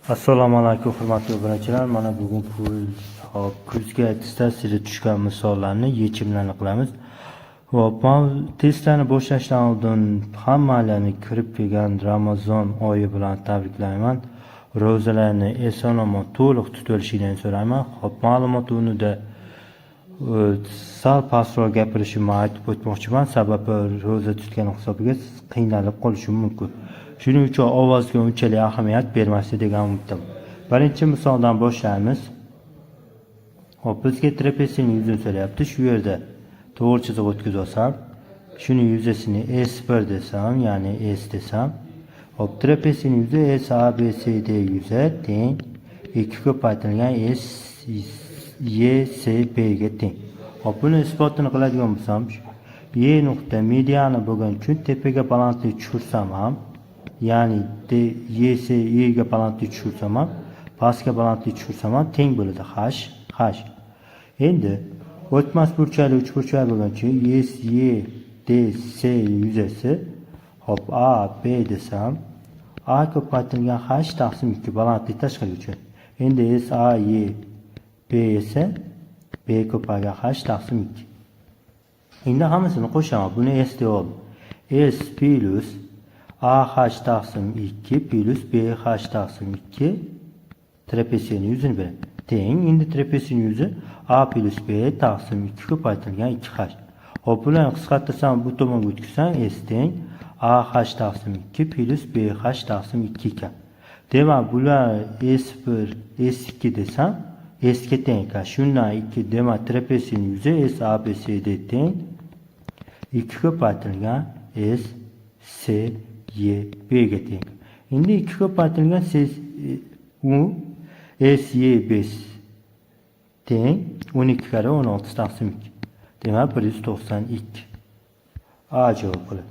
Assalomu alaykum, hurmatli obunachilar. Mana bugun pul hop kuzgi attestatsiyaga tushgan misollarni yechimlarini qilamiz. Hop, man testlarni boshlashdan oldin hammalarni kirib kelgan Ramazon oyi bilan tabriklayman. Ro'zalarni eson-omon to'liq tutilishini so'rayman. Hop, ma'lumot o'rnida sal pastroq gapirishimni aytib o'tmoqchiman. Sababi ro'za tutgan hisobiga siz qiynalib qolishim mumkin. Shuning uchun ovozga unchalik ahamiyat bermaslik degan umiddaman. Birinchi misoldan boshlaymiz. Hop, bizga trapetsiyaning yuzini so'rayapti. Shu yerda to'g'ri chiziq o'tkazib olsam, shuni yuzasini S1 desam, ya'ni S desam, hop, trapetsiyaning yuzi S A B C D yuzi teng 2 ko'paytirilgan S Y S B ga teng. Hop, buni isbotini qiladigan bo'lsam, Y nuqta mediani bo'lgani uchun tepaga balandlik tushirsam ham, ya'ni D Y S Y ga balandlik tushirsam ham, pastga balandlik tushirsam ham teng bo'ladi. H H. Endi o'tmas burchakli uchburchak bo'lgani uchun S Y D S yuzasi, hop, A B desam, A ko'paytirilgan H taqsim 2 balandlik tashqari uchun. Endi S A Y B esa B ko'paygan H taqsim 2. Endi hammasini qo'shaman. Buni S deb oldim. S plus AH taqsim 2 plus BH taqsim 2 trapetsiyaning yuzini beradi. Teng. Endi trapetsiyaning yuzi A plus B taqsim 2 ko'paytirilgan 2H. Hop, bularni qisqartirsam, bu tomonga o'tkazsam S teng AH taqsim 2 plus BH taqsim 2 ekan. Demak, bular S1, S2 desam S ga teng ekan. Shundan 2, demak, trapetsiyaning yuzi S A B C D teng 2 ko'paytirilgan S C Y B ga teng. Endi 2 ko'paytirilgan S U S Y B teng 12 karra 16 taqsim 2. Demak, 192. A javob qiladi.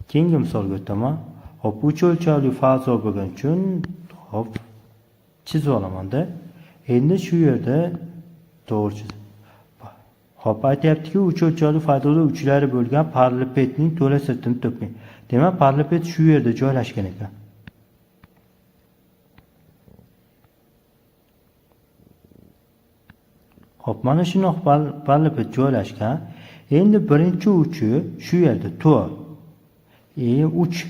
Keyingi misolga o'taman. Hop, 3 o'lchovli fazo bo'lgani uchun hop chizib olamanda. Endi shu yerda to'g'ri chizib. Hop, aytyaptiki, 3 o'lchovli fazoda uchlari bo'lgan parallelepipedning to'la sirtini toping. Demak, parallelepiped shu yerda joylashgan ekan. Hop, mana shundoq parallelepiped joylashgan. Endi birinchi uchi shu yerda 4. 3.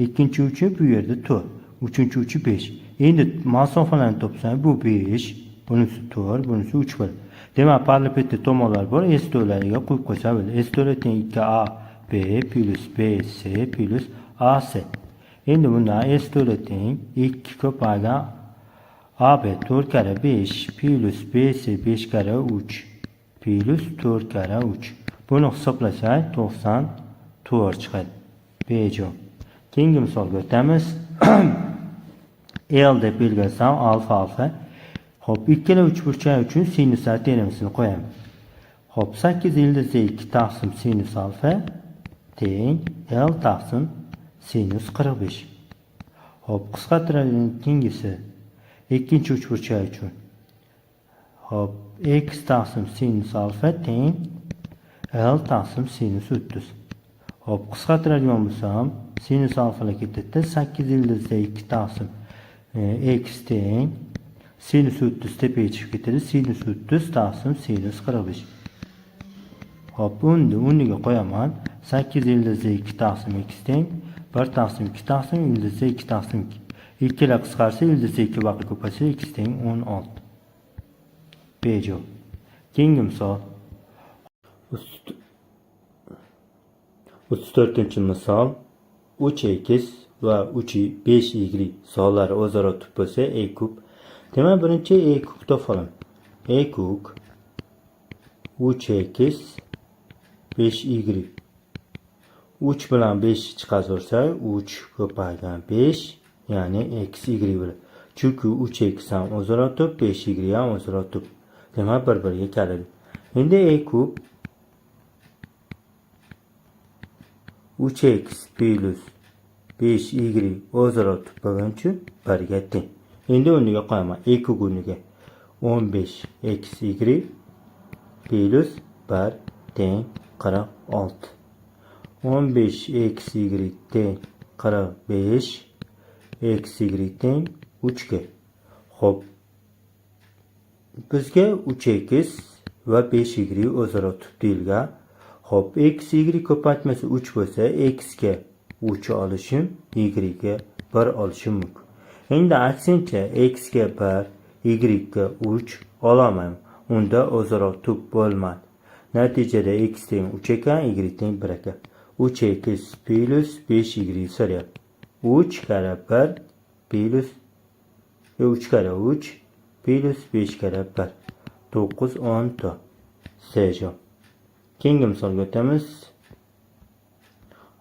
Ikkinchi uchi bu yerda 4. Uchinchi uchi 5. Endi masofalarni topsam, bu 5, bunisi 4, bunisi 3 bo'ladi. Demak, parallelepipedda tomonlar bor, S to'lariga qo'yib qo'ysa bo'ladi. S to'la teng 2A B plus B C plus A C. Endi bundan S to'la teng 2 ko'paygan AB 4 karra 5 plus BC 5 karra 3 plus 4 karra 3. Buni hisoblasak 94 chiqadi. B javob. Keyingi misolga o'tamiz. L deb belgilasam alfa alfa. Hop, ikkala uchburchak uchun sinuslar terimsini qo'yamiz. Hop, 8 ildiz 2 taqsim sinus alfa teng L taqsim sinus 45. Hop, qisqartiradigan keyingisi ikkinchi uchburchak uchun. Hop, x taqsim sinus alfa teng L taqsim sinus 30. Hop, qisqartiradigan bo'lsam, sinus alfalar ketadi. 8 ildiz 2 taqsim x teng sinus 30 tepaga chiqib ketadi. Sinus 30 taqsim sinus 45. Hop, endi o'rniga qo'yaman. 8 ildiz 2 taqsim x teng 1 taqsim 2 taqsim ildiz 2 taqsim 2. Ikkala qisqarsa ildiz 2 baqa ko'paysa x teng 16. B javob. Keyingi misol. 34-misol. 3x va 3 5y sonlari o'zaro tub bo'lsa, e kub. Demak, birinchi e kub topib. E kub 3x 5y. 3 bilan 5 chiqazsa 3 ko'paygan 5, ya'ni x y bo'ladi. Chunki 3x ham o'zaro tub, 5y ham o'zaro tub. Demak, bir-biriga keladi. Endi e kub 3x plus 5y o'zaro tub bo'lgani uchun 1ga teng. Endi o'rniga qo'yaman. E kub o'rniga 15xy plus 1 teng 46. 15xy teng 45, xy teng 3 ga. Xo'p, bizga 3x va 5y o'zaro tub deyilgan. Xo'p, x y ko'paytmasi 3 bo'lsa, x ga 3 olishim, y ga 1 olishim mumkin. Endi aksincha x ga 1, y ga 3 ololmayman. Unda o'zaro tub bo'lmaydi. Natijada x teng 3 ekan, y teng 1 ekan. 3x plus 5y so'rayapti. 3 karra 1 plus 3 karra 3 plus 5 karra 1. 9 10 4. C javob. Keyingi misolga o'tamiz.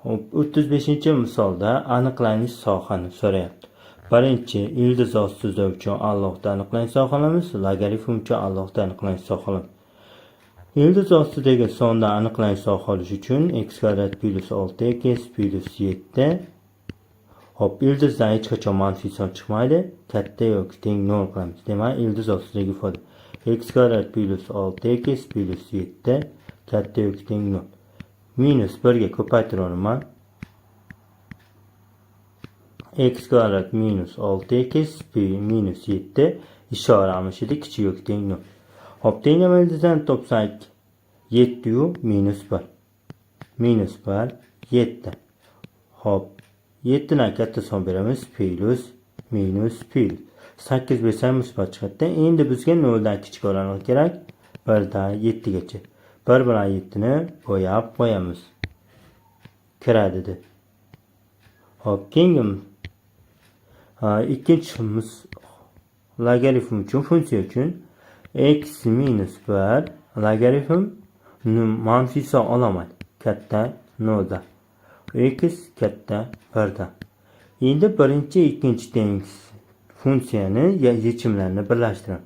Xo'p, 35-misolda aniqlanish sohani so'rayapti. Birinchi ildiz ostida uchun alohida aniqlanish soha olamiz, logaritm uchun alohida aniqlanish soha olamiz. Ildiz ostidagi sonda aniqlanish soha olish uchun x kvadrat plus 6x plus 7. Xo'p, ildizdan hech qachon manfiy son chiqmaydi. Katta yoki teng 0 qilamiz. Demak, ildiz ostidagi ifoda x kvadrat plus 6x plus 7 katta yoki teng 0. Minus 1 ga ko'paytiraman. X kvadrat minus 6x minus 7 ishora almashidi kichik yoki teng 0. Xo'p, tenglama ildizdan topsak 7 yu minus 1. Minus 1 7. Xo'p, 7 dan katta son beramiz, plus minus plus. 8 bersak musbat chiqadi. Endi bizga 0 dan kichik oraliq kerak. 1 dan 7 gacha. 1 bilan 7 ni bo'yab qo'yamiz. Kiradi dedi. Xo'p, keyingi ikkinchi logaritm uchun, funksiya uchun x minus 1 logaritm manfiy son ololmaydi. Katta 0 dan. X katta 1 dan. Endi birinchi, ikkinchi teng funksiyani yechimlarini birlashtiramiz.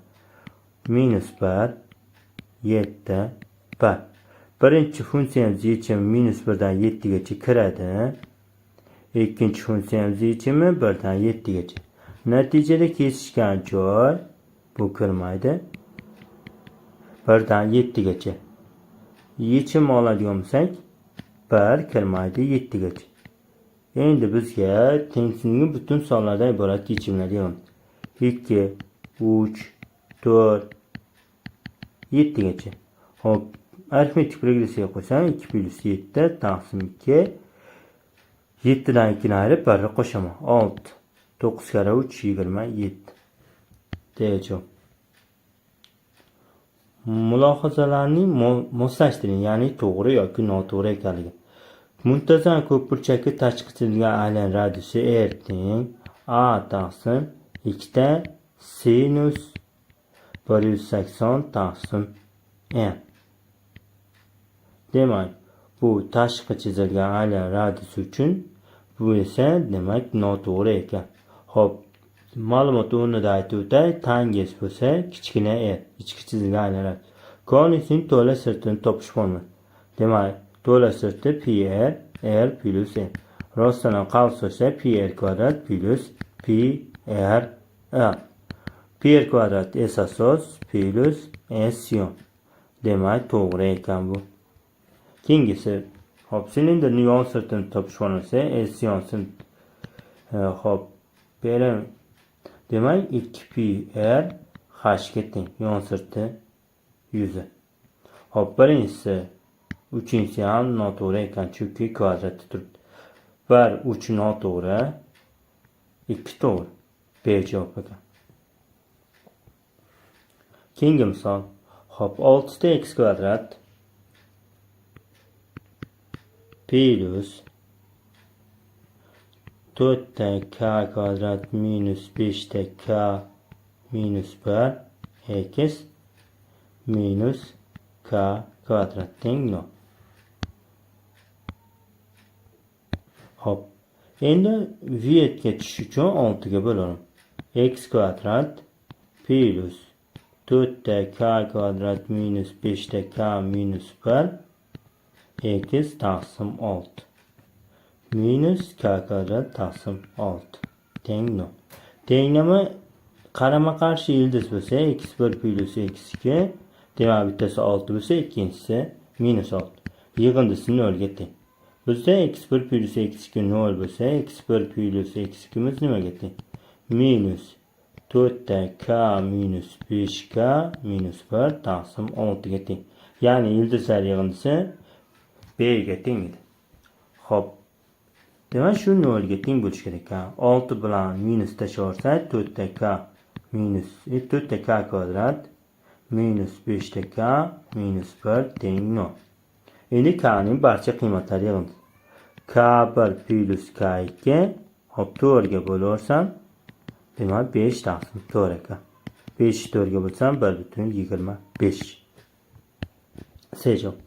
Minus 1 7 1. Birinchi funksiyamiz yechimi minus 1 dan 7 gacha kiradi. Ikkinchi funksiyamiz yechimi 1 dan 7 gacha. Natijada kesishgan joy bu kirmaydi. 1 dan 7 gacha. Yechim oladigan bo'lsak 1 kirmaydi 7 gacha. Endi bizga tengsizlikning butun sonlardan iborat yechimlar yig'amiz. 2, 3, 4, 7 gacha. Xo'p, arifmetik progressiyaga qo'ysam 2 plus 7 taqsim 2. 7 dan 2 ni ayirib 1 ni qo'shaman. 6. 9 karra 3 27. D javob. Mulohazalarni moslashtiring, ya'ni to'g'ri yoki noto'g'ri ekanligi. Muntazam ko'pburchakka tashqi chizilgan aylan radiusi r teng a taqsim 2 ta sinus 180 taqsim n. Demak, bu tashqi chizilgan aylan radiusi uchun, bu esa demak noto'g'ri ekan. Xo'p, ma'lumot o'rnida aytib o'tay, tangens bo'lsa kichkina r, ichki chizilgan aylan radius. Konusning to'la sirtini topish formulasi. Demak, to'la sirti pi r, r plus n. Rostdan ham qavs ochsa pi r kvadrat plus pi r l. Pi r kvadrat s asos plus s yon. Demak, to'g'ri ekan bu. Keyingisi, xo'p, silindrning yon sirtini topish formulasi s yon xo'p, berim. Demak, 2 pi r h ga teng yon sirti yuzi. Xo'p, birinchisi, uchinchisi ham noto'g'ri ekan, chunki kvadratda turibdi. 1 3 noto'g'ri, 2 to'g'ri. B javob ekan. Keyingi misol. Xo'p, 6 ta x kvadrat plus 4 ta k kvadrat minus 5 ta k minus 1 x minus k kvadrat teng 0. Xo'p, endi v ga tushish uchun 6 ga bo'laman. X kvadrat plus 4 ta k kvadrat minus 5 ta k minus 1 x taqsim 6 minus k kvadrat taqsim 6 teng 0. Tenglama qarama-qarshi ildiz bo'lsa x1 plus x2, demak bittasi 6 bo'lsa, ikkinchisi minus 6. Yig'indisi 0 ga teng. Bizda x1 plus x2 0 bo'lsa, x1 plus x2 miz nimaga teng? Minus 4 ta k minus 5k minus 1 taqsim 6 ga teng. Ya'ni ildizlar yig'indisi b ga teng edi. Xo'p. Demak, shu 0 ga teng bo'lishi kerak ekan. 6 bilan minus tashlasak, 4 ta k minus 4 ta k kvadrat minus 5 ta k minus 1 teng 0. Endi k ning barcha qiymatlari yig'indisi. K1 plus K2, hop, 4 ga bo'laversam, demak 5 taqsim 4 ekan. 5 4 ga bo'lsam 1,25. C javob.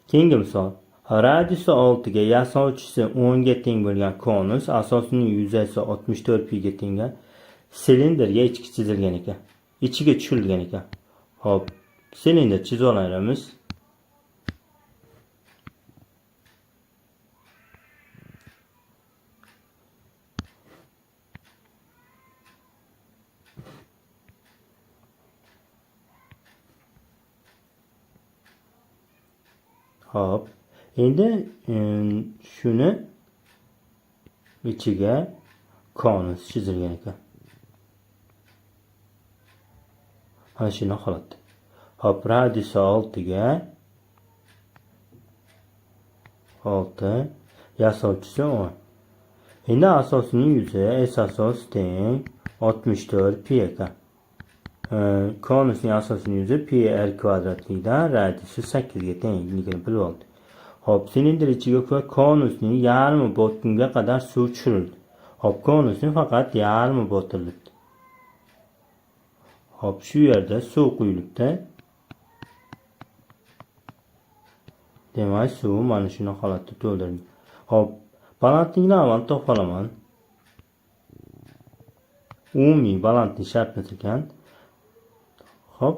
Keyingi misol. Radiusi 6 ga, yasovchisi 10 ga teng bo'lgan konus asosining yuzasi 64 pi ga teng silindrga ichki chizilgan ekan. Ichiga tushirilgan ekan. Hop, silindr chizib olamiz. Hop, endi shuni ichiga konus chizilgan ekan. Mana shuni holatda. Hop, radiusi 6 ga 6, yasovchisi 10. Endi asosining yuzi S asos teng 64 pi ekan. Konusning asosining yuzi pi r kvadratlikdan radiusi 8 ga tengligini bilib oldik. Hop, silindr ichiga konusning yarmi botgunga qadar suv tushirildi. Hop, konusning faqat yarmi botirilibdi. Hop, shu yerda suv quyilibdi. Demak, suv mana shuni holatda to'ldirildi. Hop, balandlikni avval topib olaman. Umumiy balandlik shartmiz ekan. Hop,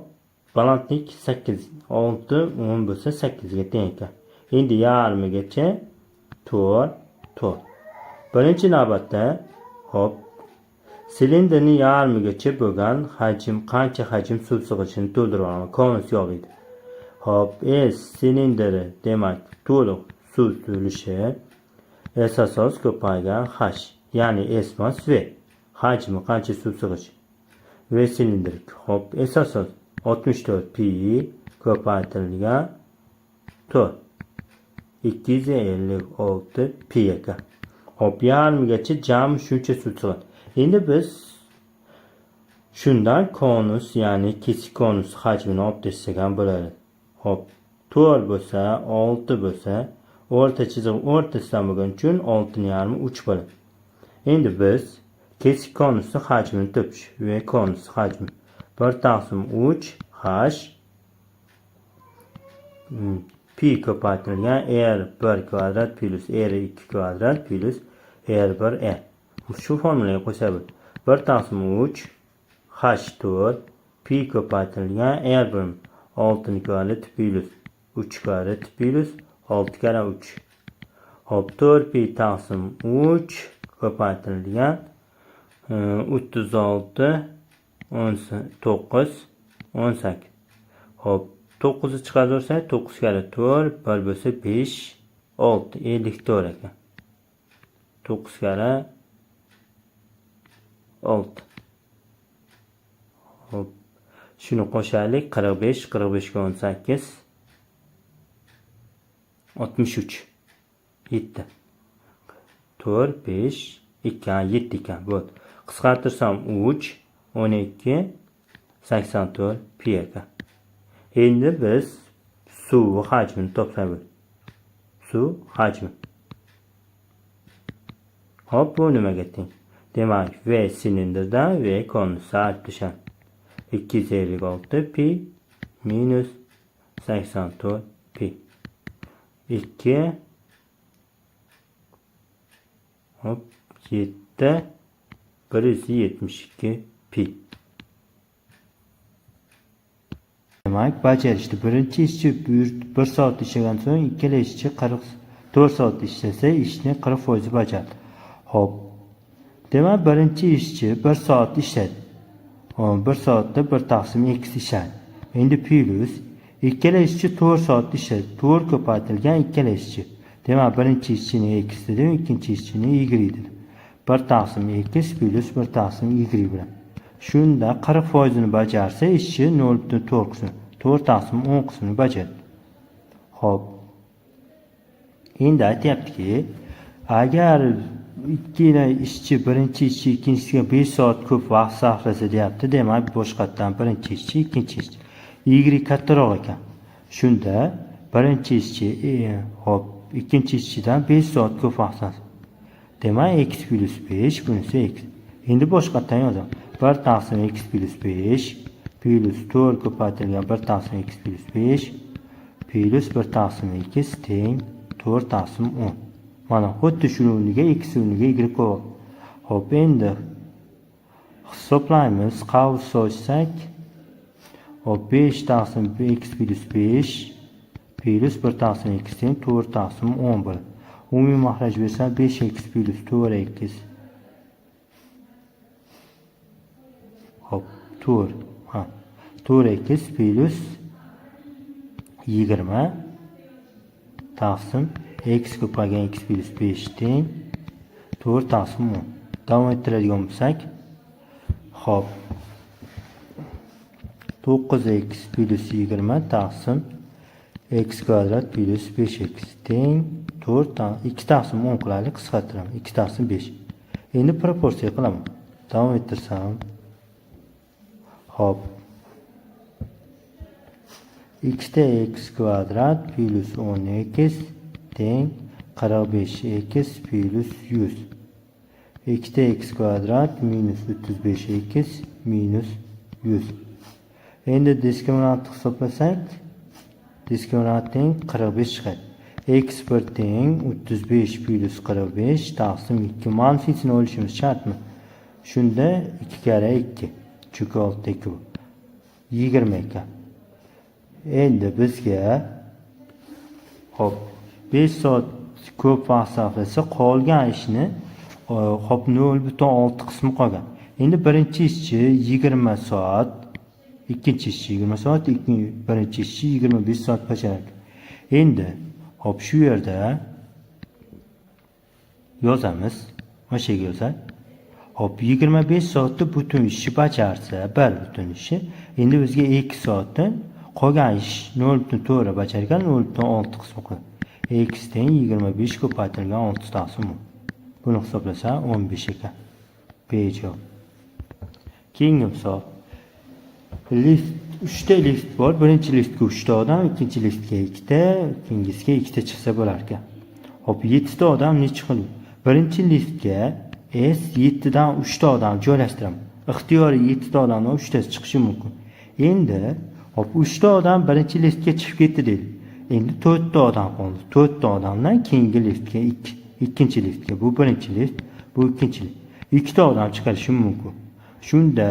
balandlik 8, 6, 10 bo'lsa 8 ga teng ekan. Endi yarmigacha 4, 4. Birinchi navbatda, hop, silindrning yarmigacha bo'lgan hajm, qancha hajm suv sig'ishini to'ldirib olaman. Konus yo'q edi. Hop, S silindri demak to'liq suv to'lishi S asos ko'paygan H, ya'ni S emas V. Hajmi qancha suv sig'ishi. V silindrik. Hop, S asos 64 pi ko'paytirilgan 4. 256 pi ekan. Hop, yarmigacha jami shuncha suv sig'adi. Endi biz shundan konus, ya'ni kesik konus hajmini olib tashlasak ham bo'ladi. Hop, 4 bo'lsa, 6 bo'lsa, o'rta chiziq o'rtasidan bo'lgani uchun 6.5 3 bo'ladi. Endi biz kesik konusning hajmini topish va konus hajmi 1 taqsim 3 h pi ko'paytirilgan r1 kvadrat plus r2 kvadrat plus r1 r. Shu formulaga qo'shsak bo'ladi. 1 taqsim 3 h 4 pi ko'paytirilgan r1 6 kvadrat plus 3 kvadrat plus 6 karra 3. Hop, 4 pi taqsim 3 ko'paytirilgan 36 9 18. Hop, 9 ni chiqarib 9 karra 4 1 bo'lsa 5 6 54 ekan. 9 karra 6. Hop, shuni qo'shaylik 45 45 ga 18 63 7 4 5 2 7 ekan. Bo'ldi. Qisqartirsam 3 12 84 pi ekan. Endi biz suv hajmini topsak bo'ladi. Suv hajmi. Hop, bu nimaga teng? Demak, V silindrdan V konusga olib tushadi. 256 pi minus 84 pi. 2 hop 7 172 pi. Demak, bajarishdi. Birinchi ishchi 1 soat ishlagan so'ng, ikkala ishchi 44 soat ishlasa, ishni 40% bajardi. Hop. Demak, birinchi ishchi 1 soat ishladi. 1 soatda 1 taqsim x ishladi. Endi plus ikkala ishchi 4 soat ishladi. 4 ko'paytirilgan ikkala ishchi. Demak, birinchi ishchini x dedim, ikkinchi ishchini y dedim. 1 taqsim x plus 1 taqsim y bilan. Shunda 40% bajarsa, ishchi 0,4 qismi, 4 taqsim 10 qismini bajardi. Xo'p. Endi aytyaptiki, agar ikkala ishchi birinchi ishchi ikkinchisiga 5 soat ko'p vaqt sarflasa deyapti, demak boshqatdan birinchi ishchi ikkinchi ishchi Y kattaroq ekan. Shunda birinchi ishchi hop, ikkinchi ishchidan 5 soat ko'p vaqt sarfladi. Demak x plus 5, bunisi x. Endi boshqatdan yozaman. 1 taqsim x plus 5 plus 4 ko'paytirilgan 1 taqsim x plus 5 plus 1 taqsim x teng 4 taqsim 10. Mana xuddi shuni o'rniga x o'rniga y qo'yib. Xo'p, endi hisoblaymiz. Qavs ochsak, hop, 5 taqsim x plus 5 plus 1 taqsim x teng 4 taqsim 10 bo'ladi. Umumiy mahraj bersam 5x plus 4x. Hop, 4. Ha. 4x plus 20 taqsim x ko'paygan x plus 5 teng 4 taqsim 10. Davom ettiradigan bo'lsak, hop, 9x plus 20 taqsim x kvadrat plus 5x teng 4 2 taqsim 10 qilaylik, qisqartiraman. 2 taqsim 5. Endi proporsiya qilaman. Davom ettirsam, hop, 2ta x kvadrat plus 10x teng 45x plus 100. 2ta x kvadrat minus 35x minus 100. Endi diskriminantni hisoblasak, diskriminant teng 45 chiqadi. X1 teng 35 plus 45 taqsim 2, manfiysini olishimiz shartmi? Shunda 2 karra 2. Chunki 6 2 bu. 20 ekan. Endi bizga hop 5 soat ko'p vaqt sarflasa, qolgan ishni hop 0,6 qismi qolgan. Endi birinchi ishchi 20 soat, ikkinchi ishchi 20 soat, birinchi ishchi 25 soat bajaradi. Endi hop shu yerda yozamiz. Mana shu yerga yozsak. Hop, 25 soatda butun ishni bajarsa, bir butun ishi, endi bizga 2 soatdan qolgan ish 0,4 bajargan, 0,6 qismi qoladi. X teng 25 ko'paytirilgan 6 taqsim 10. Buni hisoblasa 15 ekan. B javob. Keyingi misol. Lift, 3 ta lift bor. Birinchi liftga 3 ta odam, ikkinchi liftga 2 ta, keyingisiga 2 ta chiqsa bo'lar ekan. Hop, 7 ta odam necha xil? Birinchi liftga S 7 dan 3 ta odam joylashtiraman. Ixtiyoriy 7 ta odamdan 3 tasi chiqishi mumkin. Endi hop 3 ta odam birinchi liftga chiqib ketdi deylik. Endi 4 ta odam qoldi. 4 ta odamdan keyingi liftga 2, ikkinchi liftga. Bu birinchi lift, bu ikkinchi lift. 2 ta odam chiqarishi mumkin. Shunda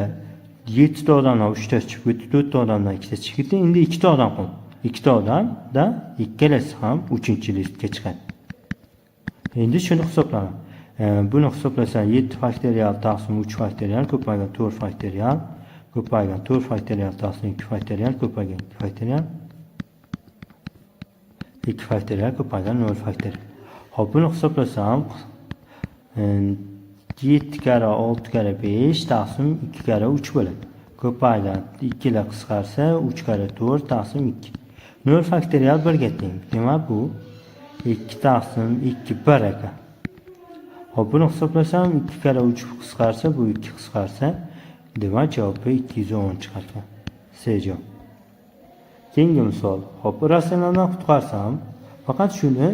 7 ta odamdan 3 tasi chiqib ketdi, 4 ta odamdan 2 tasi chiqib ketdi. Endi 2 ta odam qoldi. 2 ta odamdan ikkalasi ham 3 liftga chiqadi. Endi shuni hisoblayman. Buni hisoblasam 7 faktorial taqsim 3 faktorial ko'paygan 4 faktorial ko'paygan 4 faktorial taqsim 2 faktorial ko'paygan 2 faktorial 2 faktorial ko'paygan 0 faktorial. Hop, buni hisoblasam 7 karra 6 karra 5 taqsim 2 karra 3 bo'ladi. Ko'paygan 2 ile qisqarsa 3 karra 4 taqsim 2. 0 faktorial 1 ga teng. Demak, bu 2 taqsim 2 1 ekan. Hop, buni hisoblasam 2 karra 3 qisqarsa, bu 2 qisqarsa, demak javobi 210 chiqar ekan. C javob. Keyingi misol. Hop, irratsionaldan qutqarsam, faqat shuni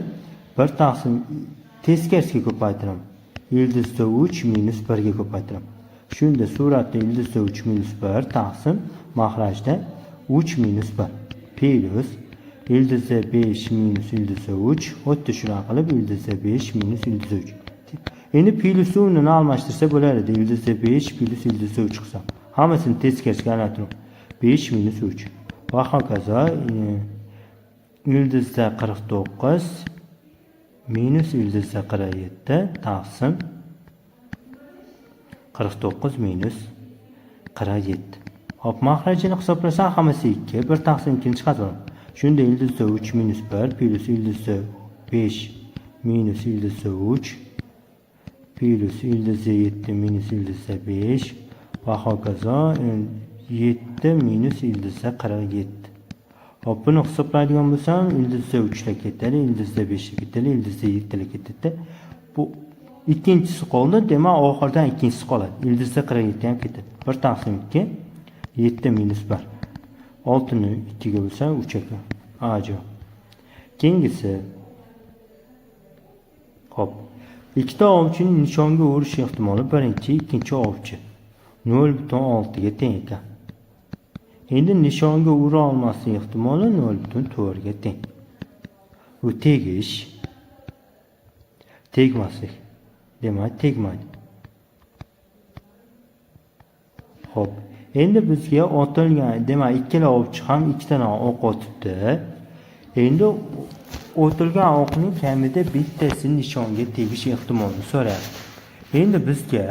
1 taqsim teskarisiga ko'paytiraman. Ildizda 3 minus 1 ga ko'paytiraman. Shunda suratda ildizda 3 minus 1 taqsim mahrajda 3 minus 1 plus ildizda 5 minus ildizda 3, xuddi shunaqa qilib ildizda 5 minus ildizda 3. Endi plyusni o'rnini almashtirsa bo'lar edi. Ildizda 5 plus ildizda 3 qilsam. Hammasini teskarisiga aylantirib 5 minus 3. Va hokazo ildizda 49 minus ildizda 47 taqsim 49 minus 47. Hop, mahrajini hisoblasam hammasi 2, 1 taqsim 2 ni chiqarib olaman. Shunda ildizda 3 minus 1 plus ildizda 5 minus ildizda 3 plus ildizda 7 minus ildizda 5 Va hokazo 7 minus ildizda 47. Hop, buni hisoblaydigan bo'lsam, ildizda 3 ta ketadi, ildizda 5 ta ketadi, ildizda 7 ta ketadi. Bu ikkinchisi qoldi, demak oxiridan ikkinchisi qoladi. Ildizda 47 ham ketadi. 1 taqsim 2 7 minus 1. 6 ni 2 ga bo'lsam 3 ekan. A javob. Keyingisi. Hop. Ikkita ovchining nishonga urish ehtimoli birinchi, ikkinchi ovchi 0.6 ga teng ekan. Endi nishonga ura olmaslik ehtimoli 0.4 ga teng. Bu tegish, tegmaslik. Demak, tegmaydi. Xo'p, endi bizga otilgan, demak, ikkala ovchi ham ikkitadan o'q otibdi. Endi otilgan o'qning kamida bittasi nishonga tegish ehtimolini so'rayapti. Endi bizga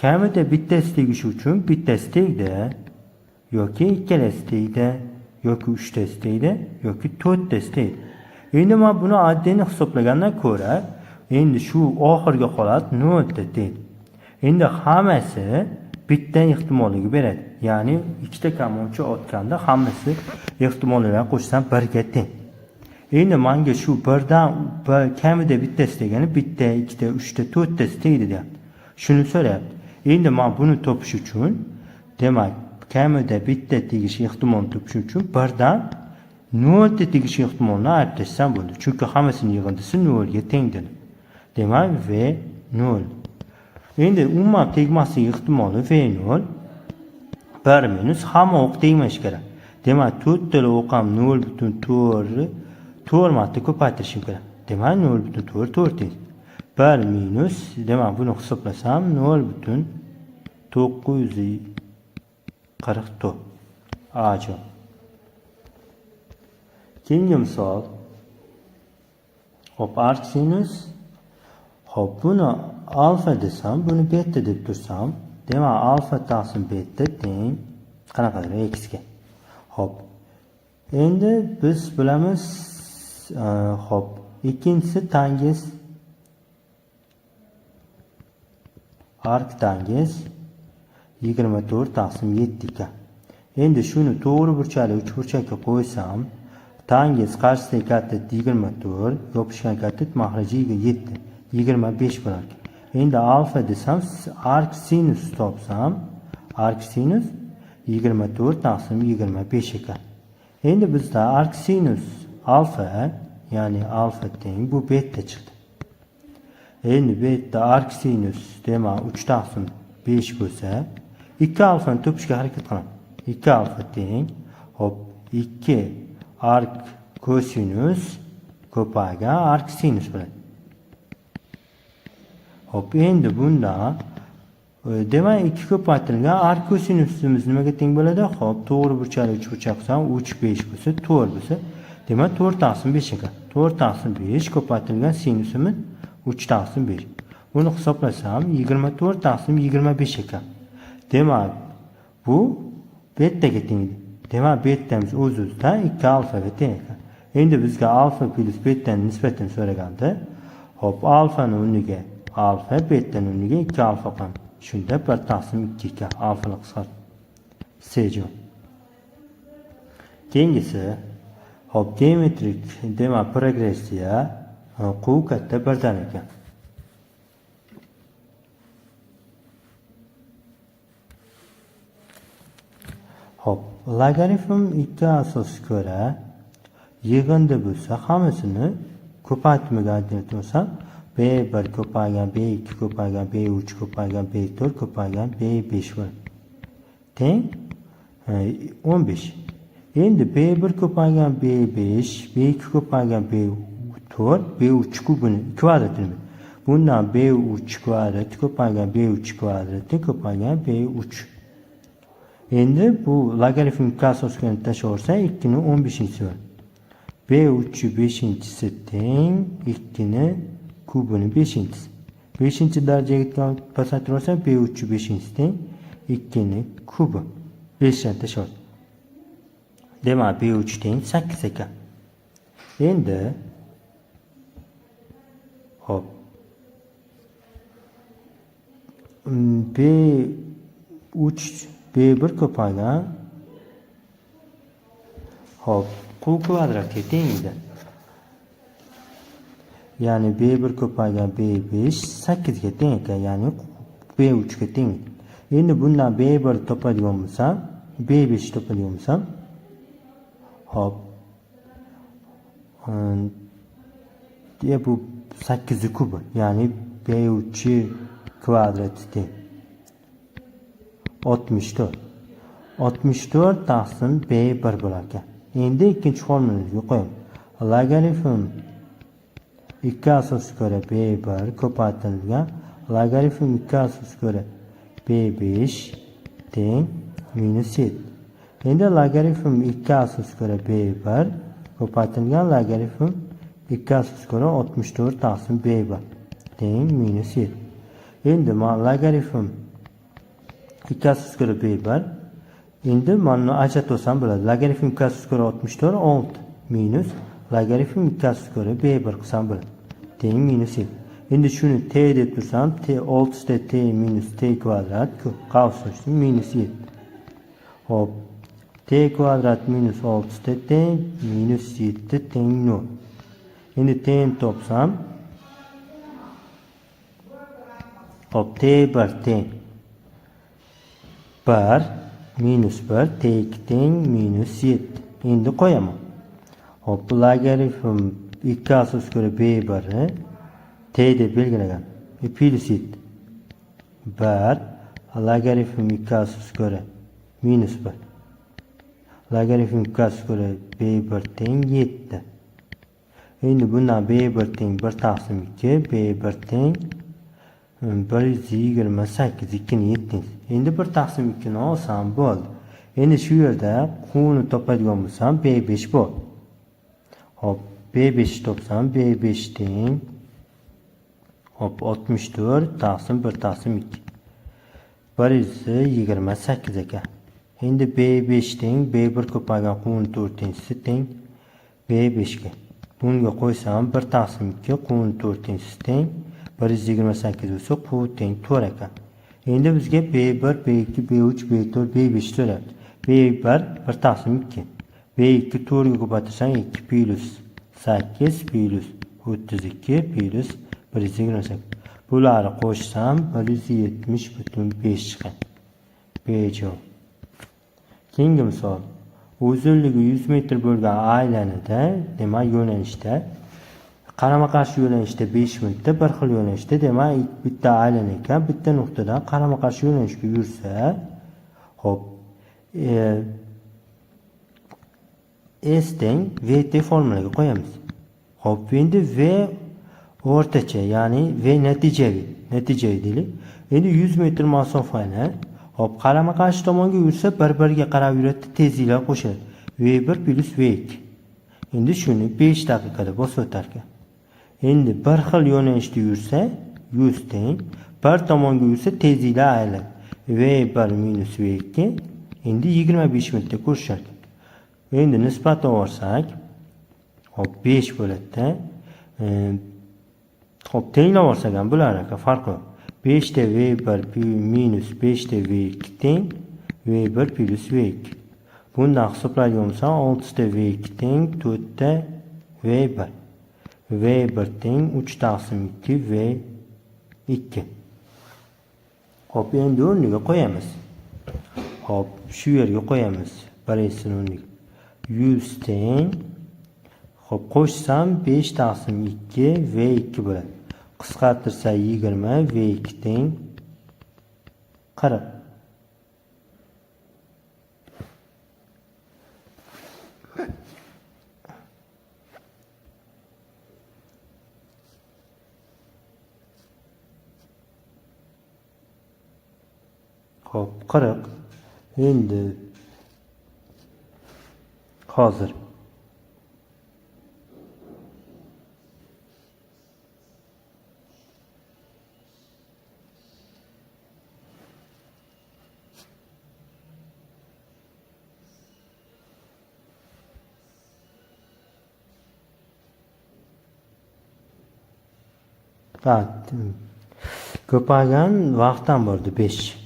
kamida bittasi tegishi uchun bittasi tegdi yoki ikkalasi tegdi yoki uchtasi tegdi yoki to'rttasi tegdi. Endi men buni oddiyni hisoblagandan ko'ra, endi shu oxirgi holat 0 ta tegdi. Endi hammasi bitta ehtimolligi beradi. Ya'ni ikkita kamonchi otganda hammasi ehtimollarni qo'shsam 1 ga teng. Endi menga shu birdan bir kamida bittasi degani bitta, ikkita, uchta, to'rttasi tegdi deyapti. Shuni so'rayapti. Endi men buni topish uchun, demak, kamida bitta tegish ehtimolini topish uchun birdan 0 ta tegish ehtimolini ayirib tashlasham bo'ldi. Chunki hammasini yig'indisi 0 ga teng dedi. Demak, V 0. Endi umuman tegmaslik ehtimoli V 0 1 minus hamma o'q tegmashi kerak. Demak, to'rttala o'q ham 0.4 4 marta ko'paytirishim kerak. Demak, 0.4 4 teng. 1 minus, demak, buni hisoblasam 0.944. A javob. Keyingi misol. Hop, ark sinus. Hop, buni alfa desam, buni beta deb tursam, demak, alfa taqsim beta teng qanaqadir x ga. Hop. Endi biz bilamiz, hop, ikkinchisi tangens ark tangens 24 taqsim 7 ekan. Endi shuni to'g'ri burchakli uchburchakka qo'ysam, tangens qarshisidagi katet 24, yopishgan katet mahraji 7, 25 bo'lar ekan. Endi alfa desam, ark sinus topsam, ark sinus 24 taqsim 25 ekan. Endi bizda ark sinus alfa, ya'ni alfa teng bu beta chiqdi. Endi beta ark sinus demak 3 taqsim 5 bo'lsa, 2 alfani topishga harakat qilaman. 2 alfa teng, hop, 2 ark kosinus ko'paygan ark sinus bo'ladi. Hop, endi bundan demak 2 ko'paytirilgan ark kosinusimiz nimaga teng bo'ladi? Hop, to'g'ri burchakli uchburchak qilsam 3 5 bo'lsa, 4 bo'lsa, demak 4 taqsim 5 ekan. 4 taqsim 5 ko'paytirilgan sinusimiz 3 taqsim 5. Buni hisoblasam 24 taqsim 25 ekan. Demak, bu betaga teng. Demak, betamiz o'z-o'zidan 2 alfaga teng ekan. Endi bizga alfa plus betaning nisbatini so'raganda, hop, alfani o'rniga alfa, betani o'rniga 2 alfa qo'yamiz. Shunda 1 taqsim 2 ekan. Alfani qisqart. C javob. Keyingisi, hop, geometrik demak progressiya quv katta birdan ekan. Hop, logaritm 2 asosga ko'ra yig'indi bo'lsa, hammasini ko'paytirmaga ajratib B1 ko'paygan, B2 ko'paygan, B3 ko'paygan, B4 ko'paygan, B5 bo'ladi. Teng 15. Endi B1 ko'paygan B5, B2 ko'paygan B4, B3 kubini kvadratini. Bundan B3 kvadrati ko'paygan B3 kvadrati ko'paygan B3. Endi bu logaritm 2 asosga tashlaversa 2 ni 15-inchisi bo'ladi. B3 5-inchisi teng 2 ni kubini 5-inchisi. 5 darajaga pasaytirib B3 5-inchisi teng 2 ni kubi. 5 dan tashlaversa. Demak, B3 teng 8 ekan. Endi hop, B 3 B1 ko'paygan hop Q kvadratga teng edi. Ya'ni B1 ko'paygan B5 8 ga teng ekan, ya'ni B3 ga teng. Endi bundan B1 topadigan bo'lsam, B5 topadigan bo'lsam, hop bu 8 kubi, ya'ni B3 kvadrati teng 64. 64 taqsim B1 bo'lar ekan. Endi ikkinchi formulaga qo'yamiz. Logaritm 2 asosga ko'ra B1 ko'paytirilgan logaritm 2 asosga ko'ra B5 teng minus 7. Endi logaritm 2 asosga ko'ra B1 ko'paytirilgan logaritm 2 asosga ko'ra 64 taqsim B1 teng minus 7. Endi men logaritm 2 asosga ko'ra B1, endi mana ajratib olsam bo'ladi. Logaritm 2 asosga ko'ra 64 6 minus logaritm 2 asosga ko'ra B1 qilsam bo'ladi. Teng minus 7. Endi shuni t deb tursam, t 6 ta t minus t kvadrat qavs ochdim minus 7. Hop, t kvadrat minus 6 t teng minus 7 teng 0. Endi t ni topsam, hop, t1 teng 1 minus 1, t2 teng minus 7. Endi qo'yaman. Hop, logaritm 2 asosga ko'ra B1 ni t deb belgilagan. Plus 7. 1 logaritm 2 asosga ko'ra minus 1. Logaritm 2 asosga ko'ra B1 teng 7. Endi bundan B1 teng 1 taqsim 2, B1 teng 128, 2 ni 7. Endi 1 taqsim 2 ni olsam bo'ldi. Endi shu yerda Q ni topadigan bo'lsam B5 bor. Hop, B5 topsam B5 teng hop 64 taqsim 1 taqsim 2. 128 ekan. Endi B5 teng B1 ko'paygan Q ni 4-inchisi teng B5 ga. Bunga qo'ysam 1 taqsim 2 Q ni 4-inchisi teng 128 bo'lsa Q teng 4 ekan. Endi bizga B1, B2, B3, B4, B5 so'rayapti. B1 1 taqsim 2. B2 4 ga ko'paytirsang 2 plus 8 plus 32 plus 128. Bularni qo'shsam 170.5 chiqadi. B javob. Keyingi misol. Uzunligi 100 metr bo'lgan aylanida, demak yo'nalishda qarama-qarshi yo'nalishda 5 minutda, bir xil yo'nalishda, demak bitta aylanar ekan, bitta nuqtadan qarama-qarshi yo'nalishga yursa, hop, S teng VT formulaga qo'yamiz. Hop, endi V o'rtacha, ya'ni V natijaviy, natijaviy deylik. Endi 100 metr masofani, hop, qarama-qarshi tomonga yursa, bir-biriga qarab yuradi, tezliklar qo'shiladi. V1 plus V2. Endi shuni 5 daqiqada bosib o'tar ekan. Endi bir xil yo'nalishda yursa, 100 teng, bir tomonga yursa tezliklar ayriladi. V1 minus V2 endi 25 minutda ko'rishar ekan. Endi nisbat olsak, hop 5 bo'ladi-da. Hop, tenglab olsak ham bular aka farq yo'q. 5 ta V1 minus 5 ta V2 teng V1 plus V2. Bundan hisoblaydigan bo'lsam 6 ta V2 teng 4 ta V1. V1 teng 3 taqsim 2 V2. Hop, endi o'rniga qo'yamiz. Hop, shu yerga qo'yamiz. Birinchisini o'rniga. 100 teng. Hop, qo'shsam 5 taqsim 2 V2 bo'ladi. Qisqartirsa 20 V2 teng 40. Hop, 40. Endi hozir ko'paygan vaqtdan bordi 5.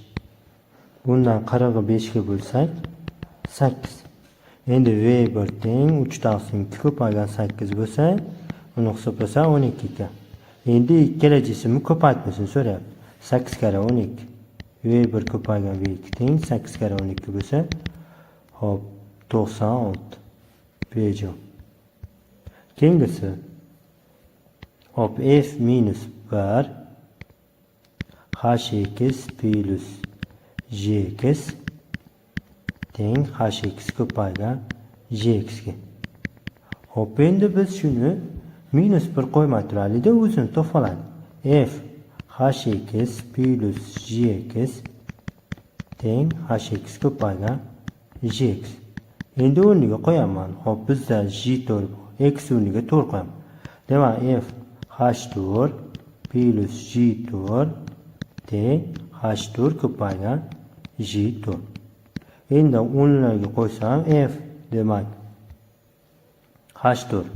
Bundan 40ni 5 ga bo'lsak 8. Endi V1 teng 3 taqsim 2 ko'paygan 8 bo'lsa, uni hisoblasak 12 ekan. Endi ikkala jismni ko'paytmasini so'rayapti. 8 karra 12. V1 ko'paygan V2 teng 8 karra 12 bo'lsa, hop, 96. B javob. Keyingisi, hop, F minus 1 hx plus gx teng hx ko'paygan gx ga. Hop, endi biz shuni minus 1 qo'ymay turaylikda, o'zini topib oladi. F hx plus gx teng hx ko'paygan gx. Endi o'rniga qo'yaman. Hop, bizda g4, x o'rniga 4 qo'yaman. Demak, f h4 plus g4 teng h4 ko'paygan g4. Endi o'rniga qo'ysam, f demak h4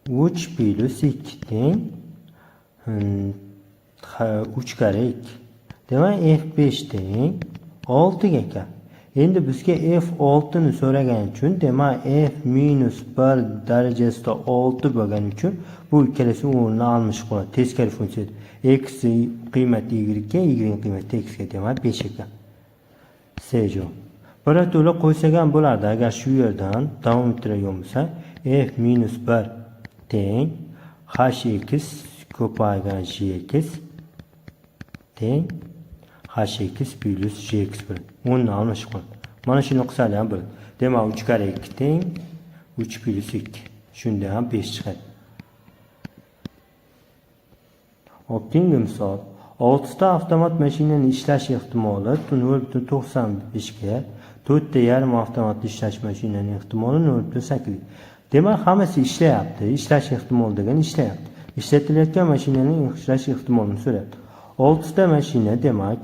3 plus 2 teng 3 karra 2. Demak, f5 teng 6 ga ekan. Endi bizga f6 ni so'ragani uchun, demak, f minus 1 darajasida 6 bo'lgani uchun bu ikkalasi o'rnini almashib qoladi. Teskari funksiya. X qiymati y ga, y qiymati x ga, demak 5 ekan. C javob. Birato'la qo'ysak ham bo'lardi. Agar shu yerdan davom ettiradigan bo'lsak, f minus 1 teng hx ko'paygan gx teng hx plus gx bo'ladi. O'rnini almashib qoladi. Mana shuni qilsak ham bo'ladi. Demak, 3 karra 2 teng 3 plus 2. Shunda ham 5 chiqadi. Hop, keyingi misol. 6 ta avtomat mashinani ishlash ehtimoli 0,95 ga, 4 ta yarim avtomat ishlash mashinaning ehtimoli 0,8. Demak, hammasi ishlayapti. Ishlash ehtimoli degani ishlayapti. Ishlatilayotgan mashinaning ishlash ehtimolini so'rayapti. 6 ta mashina, demak,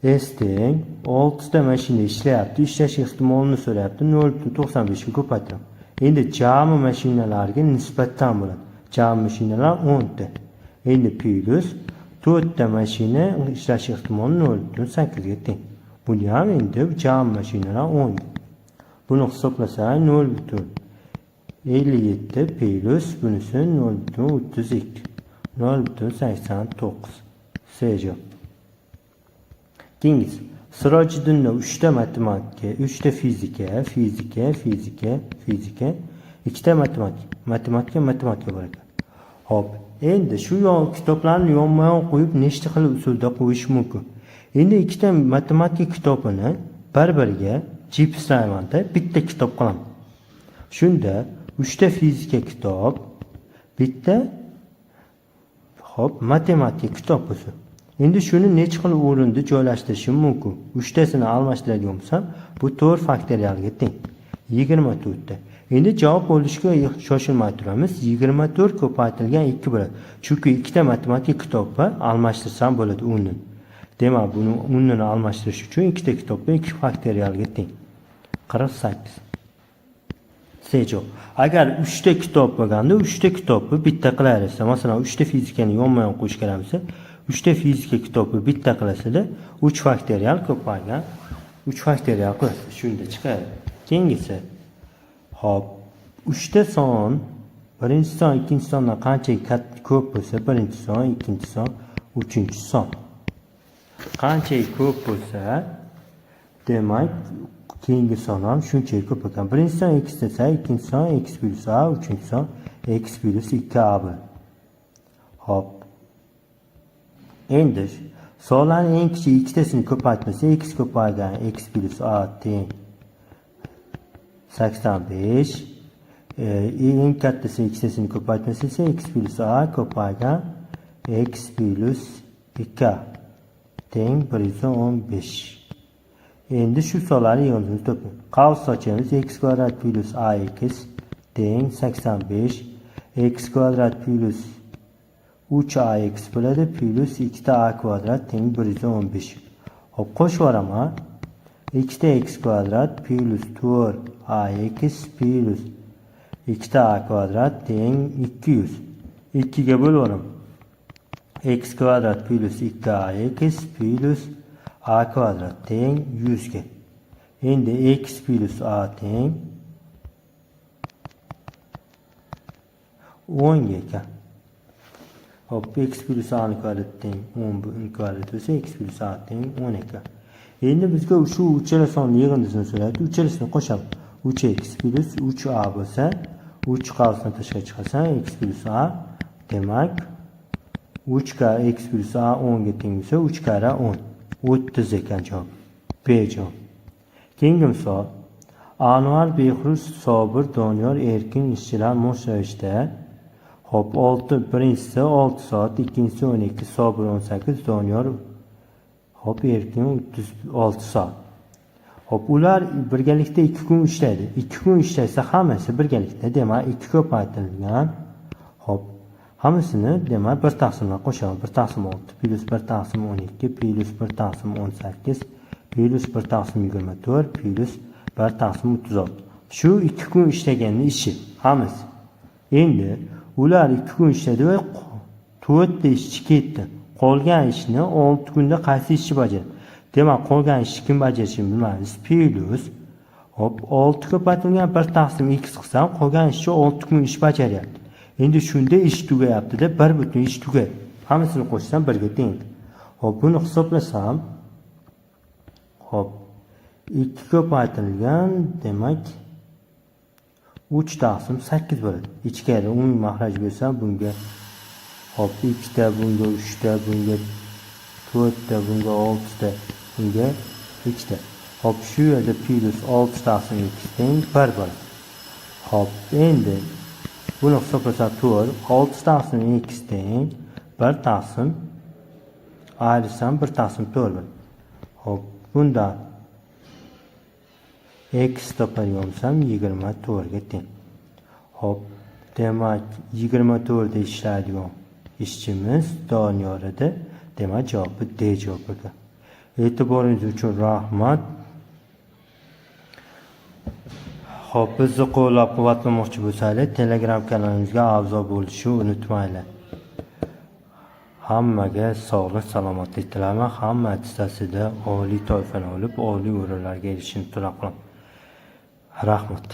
S teng 6 ta mashina ishlayapti. Ishlash ehtimolini so'rayapti. 0,95 ga ko'paytiraman. Endi jami mashinalarga nisbatan bo'ladi. Jami mashinalar 10 ta. Endi plus 4 ta mashina ishlash ehtimoli 0,8 ga teng. Buni ham endi jami mashinalar 10. Buni hisoblasak 0,57 plus bunisi 0,32. 0,89. C javob. Keyingisi. Sirojiddinda 3 ta matematika, 3 ta fizika, fizika, fizika, fizika, 2 ta matematika, matematika, matematika bor ekan. Hop, endi shu kitoblarni yonma-yon qo'yib nechta xil usulda qo'yish mumkin? Endi ikkita matematika kitobini bir-biriga jipslaymanda bitta kitob qilaman. Shunda 3 ta fizika kitob, bitta, hop, matematika kitob bo'lsin. Endi shuni necha xil o'rinda joylashtirishim mumkin? 3 tasini almashtiradigan bo'lsam, bu 4 faktorialga teng. 24 ta. Endi javob bo'lishga shoshilmay turamiz. 24 ko'paytirilgan 2 bo'ladi. Chunki ikkita matematika kitobni almashtirsam bo'ladi o'rnini. Demak, buni o'rnini almashtirish uchun ikkita kitobni 2 faktorialga teng. 48. C javob. Agar 3 ta kitob bo'lganda, 3 ta kitobni bitta qilaversa, masalan, 3 ta fizikani yonma-yon qo'yish kerak bo'lsa, 3 ta fizika kitobni bitta qilasizlar, 3 faktorial ko'paygan 3 faktorial qilasiz, shunda chiqadi. Keyingisi. Hop, 3 ta son, birinchi son ikkinchi sondan qancha ko'p bo'lsa, birinchi son, ikkinchi son, uchinchi son. Qancha ko'p bo'lsa, demak, keyingi son ham shuncha ko'p ekan. Birinchi son x desa, ikkinchi son x plus a, uchinchi son x plus 2a bo'ladi. Hop. Endi sonlarning eng kichik ikkitasini ko'paytmasa, x ko'paygan x plus a teng 85. Eng kattasi ikkitasini ko'paytmasa esa x plus a ko'paygan x plus 2a teng 115. Endi shu sonlarni yig'indisini toping. Qavs ochamiz: x kvadrat plus ax teng 85, x kvadrat plus 3ax bo'ladi, plus 2 ta a kvadrat teng 115. Hop, qo'shib yuboraman. 2 ta x kvadrat plus 4ax plus 2 ta a kvadrat teng 200. 2 ga bo'lib yuboraman. X kvadrat plus 2ax plus A kvadrat teng 100 ga. Endi x plus a teng 10 ga ekan. Hop, x plus a kvadrat teng 10 kvadrat bo'lsa, x plus a teng 10 ekan. Endi bizga shu uchala sonni yig'indisini so'rayapti. Uchalasini qo'shamiz. 3x plus 3a bo'lsa, 3 qavsni tashqari chiqarsam x plus a, demak 3 ga x plus a 10 ga teng bo'lsa, 3 karra 10. 30 ekan javob. B javob. Keyingi misol. Anvar, Behruz, Sobir, Doniyor, Erkin ishchilar mos ravishda. Hop, 6, birinchisi 6 soat, ikkinchisi 12, Sobir 18, Doniyor, hop, Erkin 36 soat. Hop, ular birgalikda 2 kun ishlaydi. 2 kun ishlasa hammasi birgalikda, demak 2 ko'paytirilgan. Hop, hammasini demak 1 taqsimdan qo'shamiz. 1 taqsim 6 plus 1 taqsim 12 plus 1 taqsim 18 plus 1 taqsim 24 plus 1 taqsim 36. Shu 2 kun ishlaganning ishi hammasi. Endi ular 2 kun ishladi va 4 ta ishchi ketdi. Qolgan ishni 6 kunda qaysi ishchi bajaradi? Demak, qolgan ishni kim bajarishini bilmaymiz. Plus hop, 6 ko'paytirilgan 1 taqsim x qilsam, qolgan ishchi 6 kun ish bajaryapti. Endi shunda ish tugayapti-da, bir butun ish tugaydi. Hammasini qo'shsam 1 ga teng. Hop, buni hisoblasam, hop, 2 ko'paytirilgan, demak 3 taqsim 8 bo'ladi. Ichkari umumiy mahraj bo'lsa, bunga hop 2 ta, bunga 3 ta, bunga 4 ta, bunga 6 ta, bunga 2 ta. Hop, shu yerda plus 6 taqsim x teng 1 bo'ladi. Hop, endi buni hisoblasak 4, 6 taqsim x teng 1 taqsim ayırsam 1 taqsim 4 bo'ladi. Hop, bundan x topadigan bo'lsam 24 ga teng. Hop, demak 24 da ishlaydigan ishchimiz Doniyor edi. Demak javobi D javob ekan. E'tiboringiz uchun rahmat. Hop, bizni qo'llab-quvvatlamoqchi bo'lsangiz, Telegram kanalimizga a'zo bo'lishni unutmanglar. Hammaga sog'lik, salomatlik tilayman. Hamma attestatsiyada oliy toifani olib, oliy o'rinlarga erishishni tilab qolaman. Rahmat.